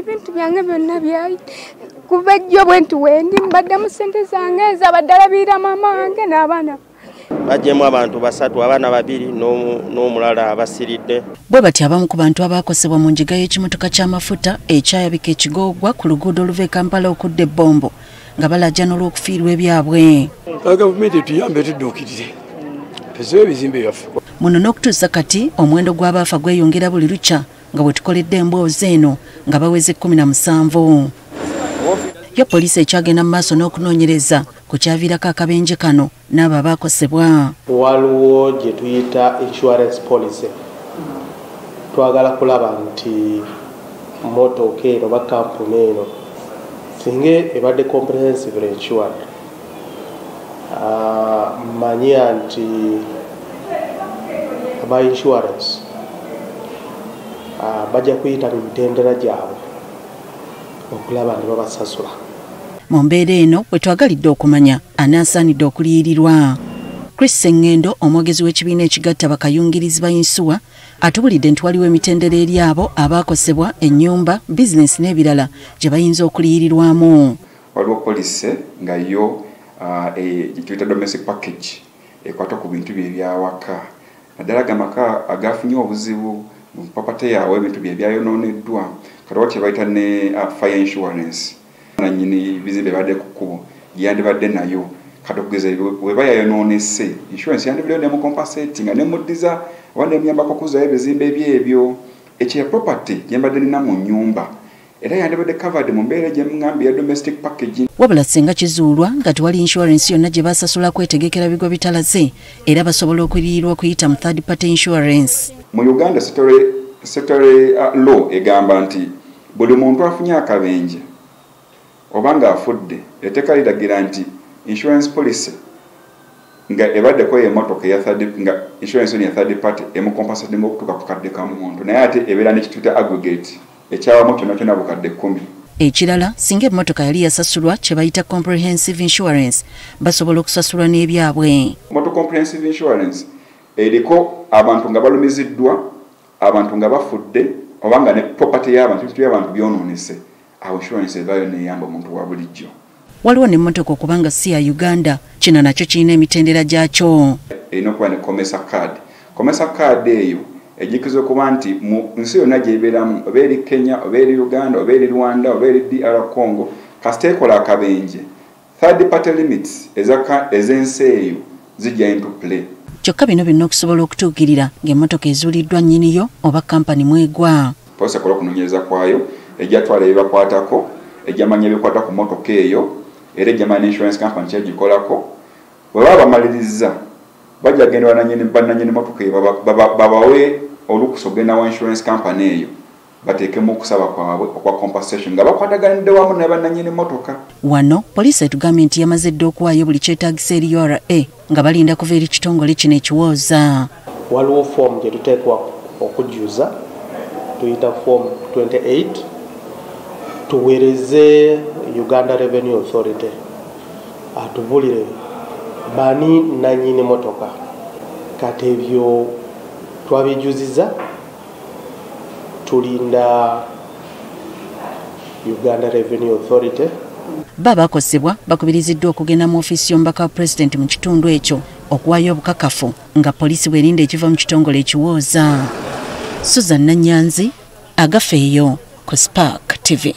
Ebintu byange byonna byayi kuva ejjo bwe nti wendi mbaddemu ssente zange ezabadde alabirira maama wange n'abaana. Bajjemu abantu basatu, abaana babiri n'omulala abasiridde. Bwe batyo abamu ku bantu abaakosebwa mu njiga y'ekimotoka ky'amafuta ekyayabika ekigoogwa ku luguudo oluva e Kampala okudda e Bombo nga balajana olw'okufiirwa ebyabwe. Gavumenti etuyambe tudduukirire tuzibe ebizimbe byaffe. Muno n'okutuusa kati omuwendo gw'abaafa gweyongera buli lukya nga bwe tukoledde emboozi eno nga baweze 17. Yo poliisi ekyagenda mu maaso n'okunoonyereza ku kyaviirako akabenje kano n'abo abaakosebwa. Waliwo gye tuyita insurance policy. Twagala kulaba nti mmotoka eno oba kampuni eno singa ebadde comprehensive insured, manya nti aba insurance bajja kuyita mu mitendera gyabwe okulaba ne babasasula. Mu mbeera eno bwe twagalidde okumanya anaasaanidde okuliyirirwa. Chris Sengendo, omwogezi w'ekibiina ekigatta bakayungirizi ba yinsuwa, atubulidde nti waliwo emitendera eri abo abaakosebwa ennyumba, bizinesi n'ebirala gye bayinza okuliyirirwamu. Waliwo poliisi nga yo tuyita domestic package ekwata ku bintu bye ebyawaka, naddala gamaka agafunye obuzibu mu property yaabwe, ebintu bye ebyayonooneddwa. Kati waliwo kye bayita ne fire insurance, nannyini bizimbe badde ku kkubo yandibadde nayo. Kati okugeza bweba yayonoonese, insurance yandibaddeyo nemucompensate nga nemuddiza oba nemuyambako okuzzaayo ebizimbe byebyo. Ekya property gye mbadde nina mu nnyumba era yandibadde covered mu mbeera gye mugambye ya domestic package. Wabula singa kizuulwa nga tewali insurance yonna gye basasula kwetegekera bigwa bitalaze, era basobola okuliyirirwa okuyita mu third party insurance. Mu Uganda statutory law egamba nti buli muntu afunye akabenje oba ng'afudde, etteeka liragira nti insurance policy nga ebaddeko emmotoka eya third, nga insurance ya third party emucompensatinga okutuuka ku kadde ka muntu, naye ate ebeera n'ekituyita aggregate ekyawamu kyonna kyonna bukadde 10. Ekirala, singa emmotoka yali yasasulwa kye bayita comprehensive insurance, basobola okusasulwa n'ebyabwe. Motor comprehensive insurance eriko abantu nga balumiziddwa, abantu nga bafudde, oba nga ne property y'abantu, ebintu by'abantu byonoonese, awo insurance evaayo n'eyamba omuntu wa bulijjo. Waliwo n'emmotoka okubanga si ya Uganda, kino nakyo kirina emitendera gyakyo. Erina okuba ne COMESA card. COMESA card eyo ejjukiza okuba nti mu nsi yonna gy'ebeeramu, oba eri Kenya, oba eri Uganda, oba eri Rwanda, oba eri DR Congo, kasita ekola akabenje, third party limits ez'ensi eyo zijja into play. Kyokka bino byonna okusobola okutuukirira ng'emmotoka ezuuliddwa nnyiniyo oba kampani mwegwa. Poliisi ekola okunoonyereza kwayo, ejja twala ebibakwatako, ejja manya ebikwata ku mmotoka eyo, era ejja manya insurance company kyegikolako. Bwe baba bamaliriza bajja genda bannannyini mmotoka eyo babawe olukusa okugenda wa insurance company eyo bateekemu okusaba kwabwe okwa compensation nga bakwataganidde wamu ne bannannyini mmotoka. Wano poliisi etugambye nti yamaze dda okuwaayo buli kyetaagisa eri URA nga balinda kuva eri kitongole kino ekiwooza. Waliwo foomu gye tuteekwa okujjuza, tuyita form 28, tuweereze Uganda Revenue Authority atubulire bani nannyini mmotoka. Kati ebyo twabijjuziza, tulinda Uganda Revenue Authority. Ba bakosebwa bakubiriziddwa okugenda mu ofiisi y'omubaka wa pulezidenti mu kitundu ekyo okuwaayo obukakafu nga poliisi bw'erinda ekiva mu kitongole ekiwooza. Susan Nanyanzi, Agafeeyo ku Spark TV.